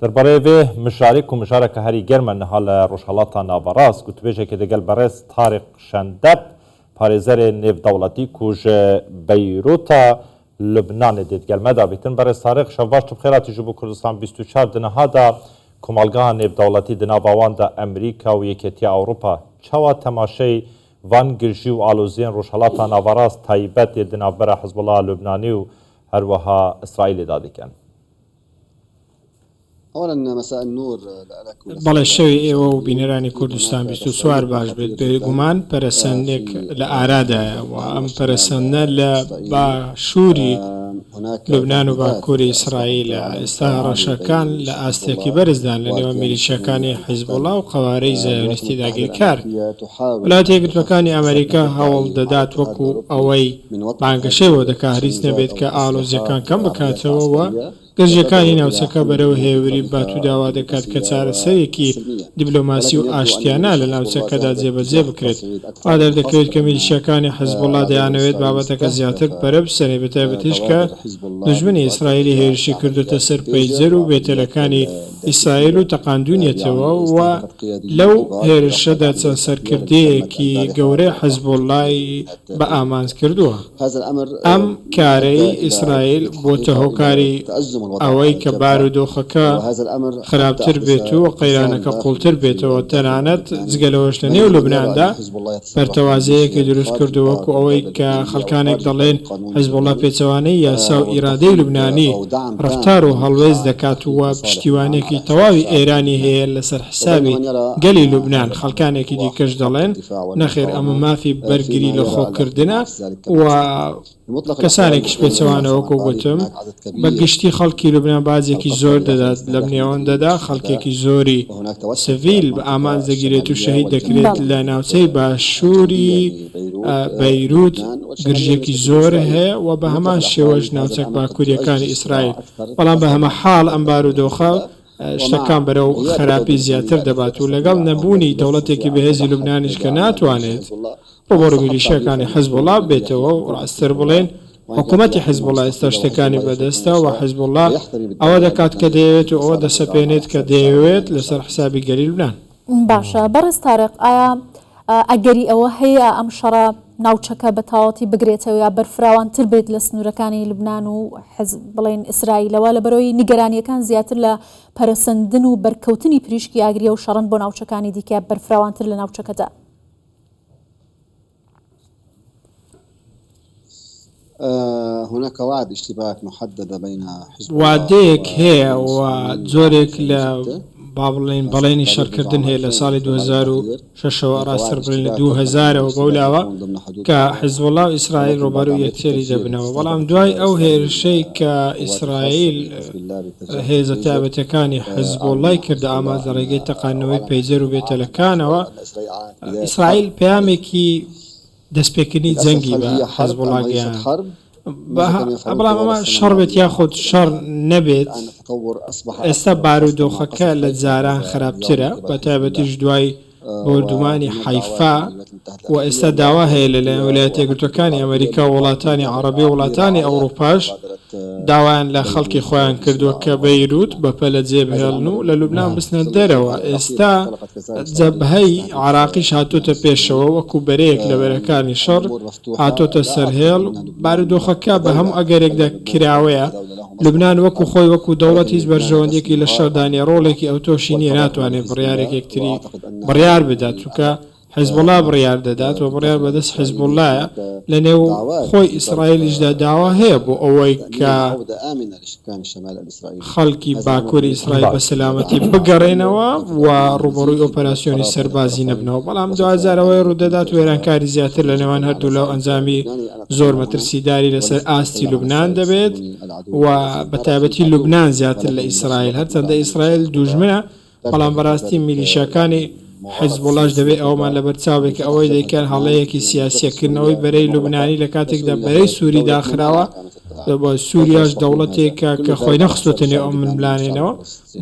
دەربارەێ ڤێ مژارێ کو مژارەکە هەری گەرمە نها لە ڕۆژهەڵاتا ناڤەڕاست گوتوبێژێکێ دەگەل بەڕێز تاریق شەندەب پارێزەرێ نێڤدەوڵەتی کو ژ بەیروتا لوبنانێ دێت گەل مەدا بیتن. بەڕێز تاریق شەڤ باش تو بخێراتی ژ بو کوردستان 24 دنهادا کومەڵگاها نێڤدەوڵەتی دناڤاواندا ئەمریکا و یەکێتیا ئەوروپا چەوا تەماشەی ڤان گرژی و ئالۆزیێن ڕۆژهەڵاتا ناڤەڕاست تایبەت ێ دناڤبەرا حزبوڵا لوبنانی و هەروەها ئیسرائیلێدا دکەن؟ بەڵێ شەوی ئێوە و بینەرانی کوردستان 24 باش بێت. بێگومان پەرەسەندنێک لە ئارادایە و ئەم پەرەسەندنە لە باشووری لوبنان و باکووری ئیسرائیلە. ئێستا هەڕەشەکان لە ئاستێکی بەرزدان لە نێوان میلیشیاکانی حیزبوڵا و قەوارەی زایۆنیستی داگیرکار. ویلایەتە یەکگرتووەکانی ئەمەریکا هەوڵ دەدات وەکو ئەوەی بانگەشەی بۆ دەکات هیچ نەبێت کە ئاڵۆزییەکان کەم بکاتەوە و گرژییەکانی ناوچەکە بەرەو هێوری ببات و داوا دەکات کە چارەسەرێکی دیبلۆماسی و ئاشتیانە لە ناوچەکەدا جێبەجێ بکرێت. وا دەردەکەوێت کە میلیشیاکانی حزبوڵڵا دەیانەوێت بابەتەکە زیاتر پەرە بسەنێت، بەتایبەتیش کە دوژمنی ئیسرائیلی هێرشی کردۆتە سەر پەیجەر و بێتەلەکانی ئیسرائیل و تەقاندوونیەتەوە و لەو هێرشەدا چەند سەرکردەیەکی گەورەی حزبوڵڵای بە ئامانج کردووە. ئەم کارەی ئیسرائیل بۆتە هۆکاری ئەوەی کە بارودۆخەکە خراپتر بێت و قەیرانەکە قوڵتر بێتەوە، تەنانەت جگە لەوەش لە نێو لوبناندا پەرتەوازەیەکی دروست کردووە وەکو ئەوەی کە خەڵکانێک دەڵێن حیزبوڵا پێچەوانەی یاسا و ئیرادەی لوبنانی ڕەفتار و هەڵوێست دەکات و پشتیوانیەکی تەواوی ئێرانی هەیە لەسەر حسابی گەلی لوبنان، خەڵکانێکی دیکەش دەڵێن نەخێر ئەمە مافی بەرگری لە خۆکردنە و کەسانێکیش پێچەوانە وەکو گوتم بە گشتی خەڵکی لوبنان باجێکی زۆر دەدات لەم نێوەندەدا خەڵکێکی زۆری سڤیل بە ئامانج دەگیرێت و شەهید دەکرێت لە ناوچەی باشووری بەیروت گرژیەکی زۆر هەیە و بە هەمان شێوەش ناوچە باکووریەکانی ئیسرائیل بەڵام بە هەمەحاڵ ئەم بارودۆخە شتەکان بەرەو خراپی زیاتر دەبات و لەگەڵ نەبوونی دەوڵەتێکی بەهێزی لوبنانیش کە ناتوانێت ڕووبەڕووی میلیشیاکانی حزبوڵا بێتەوە و ڕاستتر بڵێین حکوومەتی حزبوڵا ئێستا شتەکانی بەدەستە و حزبوڵا ئەوە دەکات کە دەیەوێت و ئەوە دەسەپێنێت کە دەیەوێت لەسەر حسابی گەلی لوبنان. باشە بەڕێز تارق ئایا ئەگەری ئەوە هەیە ئەم شەڕە ناوچەکە بە تەواوەتی بگرێتەوە یا بەرفراوانتر بێت لە سنوورەکانی لوبناان و حز بڵێن ئیسرائیلەوە لە بەرەوەی نیگەرانیەکان زیاتر لە پەرەسەندن و بەرکەوتنی پریشکی ئاگریە و شەڕن بۆ ناوچەکانی دیکە بەرفراوانتر لە ناوچەکەدا. وادەیەک هەیە و جۆرێک لە با بڵێین بەڵێنی شەڕکردن هەیە لە ساڵی 2006 ەوە ڕاستتر بڵێین لە 2000 ەوە بەولاوە کە حیزبوڵا و ئیسرائیل ڕووبەڕووی یەکتری دەبنەوە بەڵام دوای ئەو هێرشەی کە ئیسرائیل هێزە تایبەتەکانی حیزبوڵای کردە ئامانج لە ڕێگەی تەقاندنەوەی پەیجەر و بێتەلەکانەوە ئیسرائیل پەیامێکی دەستپێکردنی جەنگی بە حزبوڵا گەیاند. بەڵام ئەمە شەڕ بێت یاخود شەڕ نەبێت، ئێستا بارودۆخەکە لە جاران خراپترە، بەتایبەتیش دوای بۆردومانی حەیفا و ئێستا داوا هەیە لەلایەن ویلایەتە یەکگرتووەکانی ئەمەریکا و وڵاتانی عەڕەبی و وڵاتانی ئەوڕوپاش داوایان لە خەڵکی خۆیان کردووە کە بەیروت بەپەلە جێبهێڵن و لە لوبنان بچنە دەرەوە، ئێستا جەبهەی عێراقیش هاتۆتە پێشەوە وەکو بەرەیەک لە بەرەکانی شەڕ هاتۆتە سەر هێڵ، بارودۆخەکە بە هەموو ئەگەرێکدا کراوەیە، لوبنان وەکو خۆی وەکو دەوڵەت هیچ بەرژەوەندیەکی لە شەڕدا نیە، ڕۆڵێکی ئەوتۆشی نیە، ناتوانێت بڕیارێک یەکتری بڕیار بدات، چونکە حیزبوڵا بڕیار دەدات و بڕیار بەدەست حیزبوڵایە، لە نێو خۆی ئیسرائیلیشدا داوا هەیە بۆ ئەوەی کە خەڵکی باکووری ئیسرائیل بە سەلامەتی بگەڕێنەوە و ڕووبەڕووی ئۆپەراسیۆنی سەربازی نەبنەوە، بەڵام دواجار ئەوەی ڕوودەدات وێرانکاری زیاتر لە نێوان هەردوولا و ئەنجامی زۆر مەترسیداری لەسەر ئاستی لوبنان دەبێت و بەتایبەتی لوبنان زیاتر لە ئیسرائیل، هەرچەندە ئیسرائیل دوژمنە، بەڵام بەڕاستی میلیشیاکانی حیزبوڵاش دەبێ ئەوەمان لەبەر چاو بێ کە ئەوەی دەیکەن هەڵەیەکی سیاسیە، کردنەوەی بەرەی لوبنانی لە کاتێکدا بەرەی سوری داخراوە و سوریاش دەوڵەتێکە کە خۆی نەخستۆتە نێو ئەم ململانێنەوە،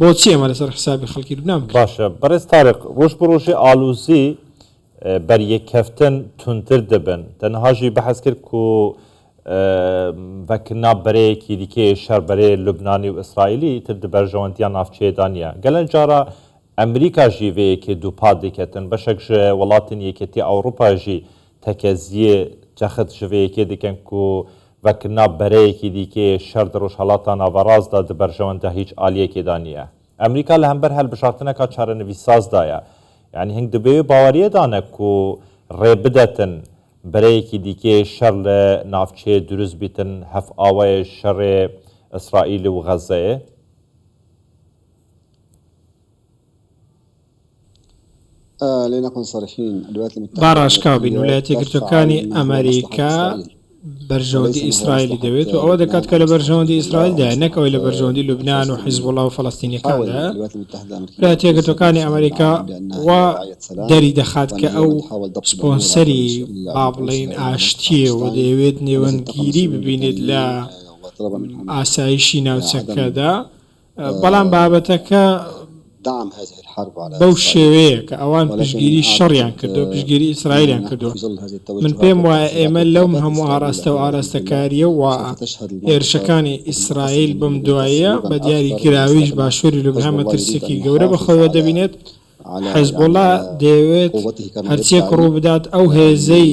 بۆچی ئەمە لەسەر حسابی خەڵکی لوبنان بکرێت؟ باشە بەڕێز تارق ڕۆژ بە ڕۆژێ ئالوزی بەریەککەفتن توندتر دبن تە نها ژی بەحس کرد کو. ڤەکرنا بەرەیەکی دیکەی شەر بەرەێ لوبنانی و ئیسرائیلی ئیتر د بەرژەوەندیا ناڤچەیێدا نییە. گەلەک جارا ئەمریکا ژی ڤێ یەکێ دووپات دکەتن، بەشەک ژ وڵاتن یەکێتی ئەوروپا ژی تەکەزیێ جەخت ژ ڤێ یەکێ دکەن کو ڤەکرنا بەرەیەکی دیکەی شەر د ڕۆژهەڵاتا ناڤەڕاستدا د بەرژەوەندا هیچ ئالیەکێدا نییە. ئەمریکا لە هەمبەر هەلبژارتنەکا چارەنڤیسسازدایە. یانی هنگ د بێ باوەریێدانە کو ڕێ بدەتن بەرەیەکی دیکەی شەڕ لە ناوچەیە دروست بیتن هەف ئاوای شەڕێ ئیسرائیل و غەزەیە. با ڕاشکاو بین، ویلایەتە یەکگرتووەکانی ئەمەریکا بەرژەوەندی ئیسرائیلی دەوێت و ئەوە دەکات کە لە بەرژەوەندی ئیسرائیلدایە نەک ئەوەی لە بەرژەوەندی لوبنان و حیزبوڵا و فەلەستینیەکاندایە. ویلایەتە یەکگرتووەکانی ئەمەریکا وا دەری دەخات کە ئەو سپۆنسەری با بڵێین ئاشتییە و دەیەوێت نێوەندگیری ببینێت لە ئاسایشی ناوچەکەدا، بەڵام بابەتەکە بەو شێوەیە کە ئەوان پشتگیری شەڕیان کردووە، پشتگیری ئیسرائیلیان کردووە. من پێم وایە ئێمە لەم هەموو ئاراستە و ئاراستەکارییە و هێرشەکانی ئیسرائیل بەم دواییە، بە دیاریکراویش باشووری لوبنان مەترسییەکی گەورە بەخۆیەوە دەبینێت. حیزبوڵا دەیەوێت هەرچییەک ڕووبدات ئەو هێزەی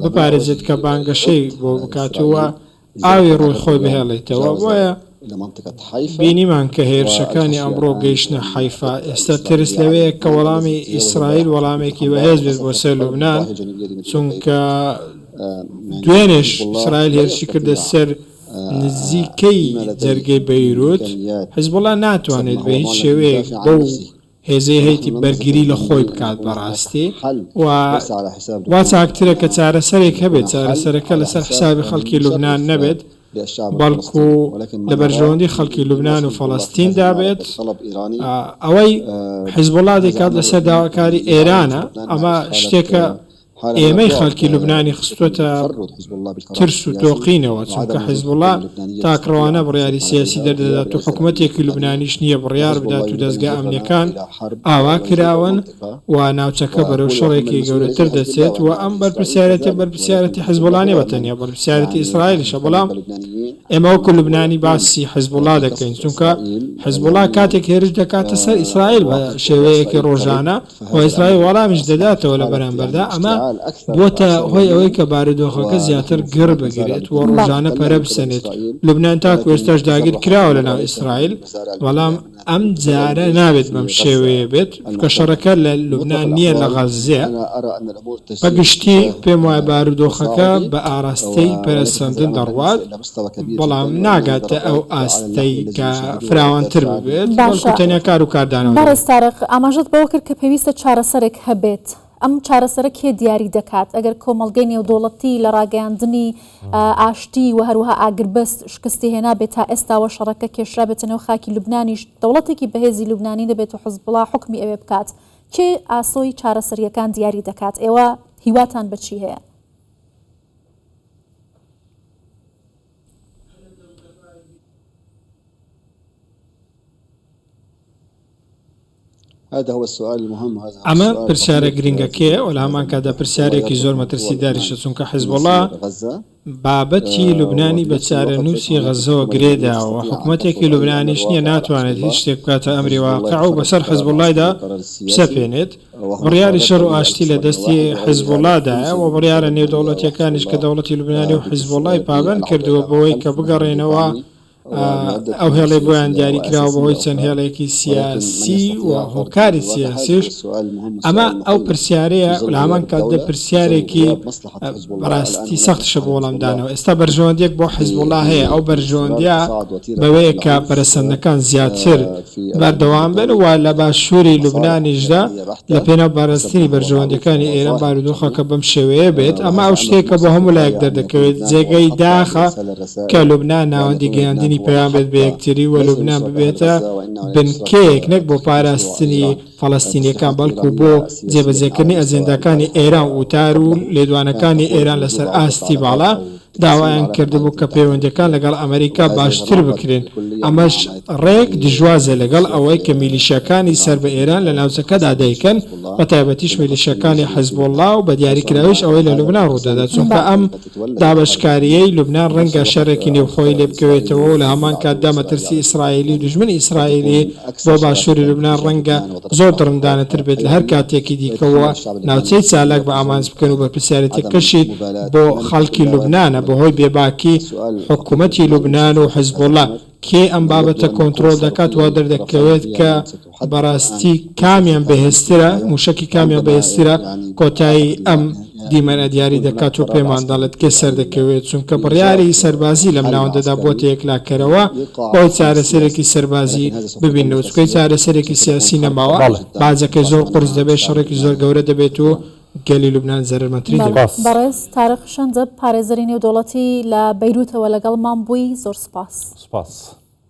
بپارێزێت کە بانگەشەی بۆ بکات و ئاوی ڕووی خۆی بهێڵێتەوە، بۆیە بینیمان کە هێرشەکانی ئەمڕۆ گەیشتنە حەیفا، ئێستا ترس لەوەیە کە وەڵامی ئیسرائیل وەڵامێکی بەهێز بێت بۆ سەر لوبنان، چونکە دوێنێش ئیسرائیل هێرشی کردە سەر نزیکەی جەرگەی بەیروت، حیزبوڵا ناتوانێت بە هیچ شێوەیەک بەو هێزەی هەیتی بەرگری لە خۆی بکات بەڕاستی و وا چاکترە کە چارەسەرێک هەبێت چارەسەرەکە لەسەر حسابی خەڵکی لوبنان نەبێت بەڵکو لە بەرژەوەندی خەڵکی لوبنان و فەڵەستیندا بێت ئەوەی حیزبوڵا دەیکات لەسەر داواکاری ئێرانە ئەمە شتێکە ئێمەی خەڵکی لوبنانی خستووەتە ترس و تۆقینەوە، چونکە حیزبوڵا تاکڕەوانە بڕیاری سیاسی دەردەدات و حکومەتێکی لوبنانیش نییە بڕیار بدات و دەزگا ئەمنییەکان ئاوا کراون و ناوچەکە بەرەو شەڕێکی گەورەتر دەچێت و ئەم بەرپرسیارێتیە بەرپرسیارێتی حیزبوڵا نییە بە تەنیا بەرپرسیارێتی ئیسرائیلیشە، بەڵام ئێمە وەکو لوبنانی باسی حیزبوڵا دەکەین، چونکە حیزبوڵا کاتێک هێرش دەکاتە سەر ئیسرائیل بە شێوەیەکی ڕۆژانە و ئیسرائیل وەڵامیش دەداتەوە لە بەرامبەردا، ئەمە بووەتە هۆی ئەوەی کە بارودۆخەکە زیاتر گڕ بگرێت و ڕۆژانە پەرە بسەنێت. لوبنان تاکو ئێستاش داگیر کراوە لەناو ئیسرائیل، بەڵام ئەم جارە نابێت بەم شێوەیە بێت، چونکە شەڕەکە لە لوبنان نییە لە غەززەیە. بە گشتی پێم وایە بارودۆخەکە بە ئاراستەی پەرەسەندن دەڕوات، بەڵام ناگاتە ئەو ئاستەی کە فراوانتر ببێت، بەڵکو باشە تەنیا کار و کاردانەوە بەڕێز دەبێت. تارق، ئاماژەت بەوە کرد کە پێویستە چارەسەرێک هەبێت، ئەم چارەسەرە کێ دیاری دەکات؟ ئەگەر کۆمەڵگەی نێودەوڵەتی لە ڕاگەیاندنی ئاشتی و هەروەها ئاگربەست شکستی هێنابێت تا ئێستاوە شەڕەکە کێشرابێتە نێو خاکی لوبنانیش، دەوڵەتێکی بەهێزی لوبنانی نەبێت و حزبوڵا حوکمی ئەوێ بکات، کێ ئاسۆی چارەسەرییەکان دیاری دەکات؟ ئێوە هیواتان بە چی هەیە؟ ئەمە پرسیارە گرنگەکەیە و لە هەمان کاتدا پرسیارێکی زۆر مەترسیداریشە، چونکە حیزبوڵا بابەتی لوبنانی بە چارەنووسی غەززەوە گرێ داوە و حکومەتێکی لوبنانیش نییە ناتوانێت هیچ شتێک بکاتە ئەمری واقع و بەسەر حیزبوڵایدا بسەپێنێت. بڕیاری شەڕ و ئاشتی لە دەستی حیزبوڵادایە و بڕیارە نێودەوڵەتییەکانیش کە دەوڵەتی لوبنانی و حیزبوڵای پابەند کردووە بەوەی کە بگەڕێنەوە ئەو هێڵەی بۆیان دیاری کراوە بەهۆی چەند هێڵێکی سیاسی و هۆکاری سیاسیش، ئەمە ئەو پرسیارەیە لە هەمان کاتدا پرسیارێکی بەڕاستی سەختیشە بۆ وەڵامدانەوە. ئێستا بەرژەوەندییەک بۆ حیزبوڵڵا هەیە، ئەو بەرژەوەندییە بەوەیە کە پەرەسەندنەکان زیاتر بەردەوام بن و لە باشووری لوبنانیشدا لە پێناو پاراستنی بەرژەوەندییەکانی ئێران بارودۆخەکە بەم شێوەیە بێت. ئەمە ئەو شتەیە کە بۆ هەموو لایەک دەردەکەوێت. جێگەی داخە کە لوبنان ناوەندی گەیاندنی پەیام بێت بە یەکتری و لوبنان ببێتە بنکەیەک نەک بۆ پاراستنی فەڵەستینییەکان بەڵکو بۆ جێبەجێکردنی ئەجێنداکانی ئێران و وتار و لێدوانەکانی ئێران لەسەر ئاستی باڵا. داوایان کردبوو کە پەیوەندییەکان لەگەڵ ئەمریکا باشتر بکرێن، ئەمەش ڕێک دژوازە لەگەڵ ئەوەی کە میلیشیاکانی سەر بە ئێران لە ناوچەکەدا دەیکەن، بەتایبەتیش میلیشیاکانی حزبوڵڵا و بەدیاریکراویش ئەوەی لە لوبنان ڕوودەدات، چونکە ئەم دابەشکارییەی لوبنان ڕەنگە شەڕێکی نێوخۆیی لێبکەوێتەوە و لە هەمان کاتدا مەترسی ئیسرائیلی و دوژمنی ئیسرائیلی بۆ باشووری لوبنان ڕەنگە زۆر دڕندانەتر بێت لە هەر کاتێکی دیکە و ناوچەی چالاک بە ئامانج بکەن و بەرپرسیارێتیەکەشی بۆ خەڵکی لوبنانە بەهۆی بێباکی حکومەتی لوبنان و حزبوڵا. کێ ئەم بابەتە کۆنترۆڵ دەکات وا دەردەکەوێت کە بەڕاستی کامیان بەهێزترە، موشەکی کامیان بەهێزترە کۆتایی ئەم دیمەنە دیاری دەکات و پێمان دەڵێت کێ سەردەکەوێت، چونکە بڕیاری سەربازی لەم ناوەندەدا بۆتە یەکلاکەرەوە بۆ چارەسەرێکی سەربازی ببیننەوە، چونکە هیچ چارەسەرێکی سیاسی نەماوە، باجەکەی زۆر قورس دەبێت، شەڕێکی زۆر گەورە دەبێت و گەلی لوبنان زەرەرمەندترین دەبێت. بەڕێز تارق شەنجەب پارێزەری نێودەوڵەتی لە بەیروتەوە لەگەڵمان بووی زۆر سوپاس. سوپاس.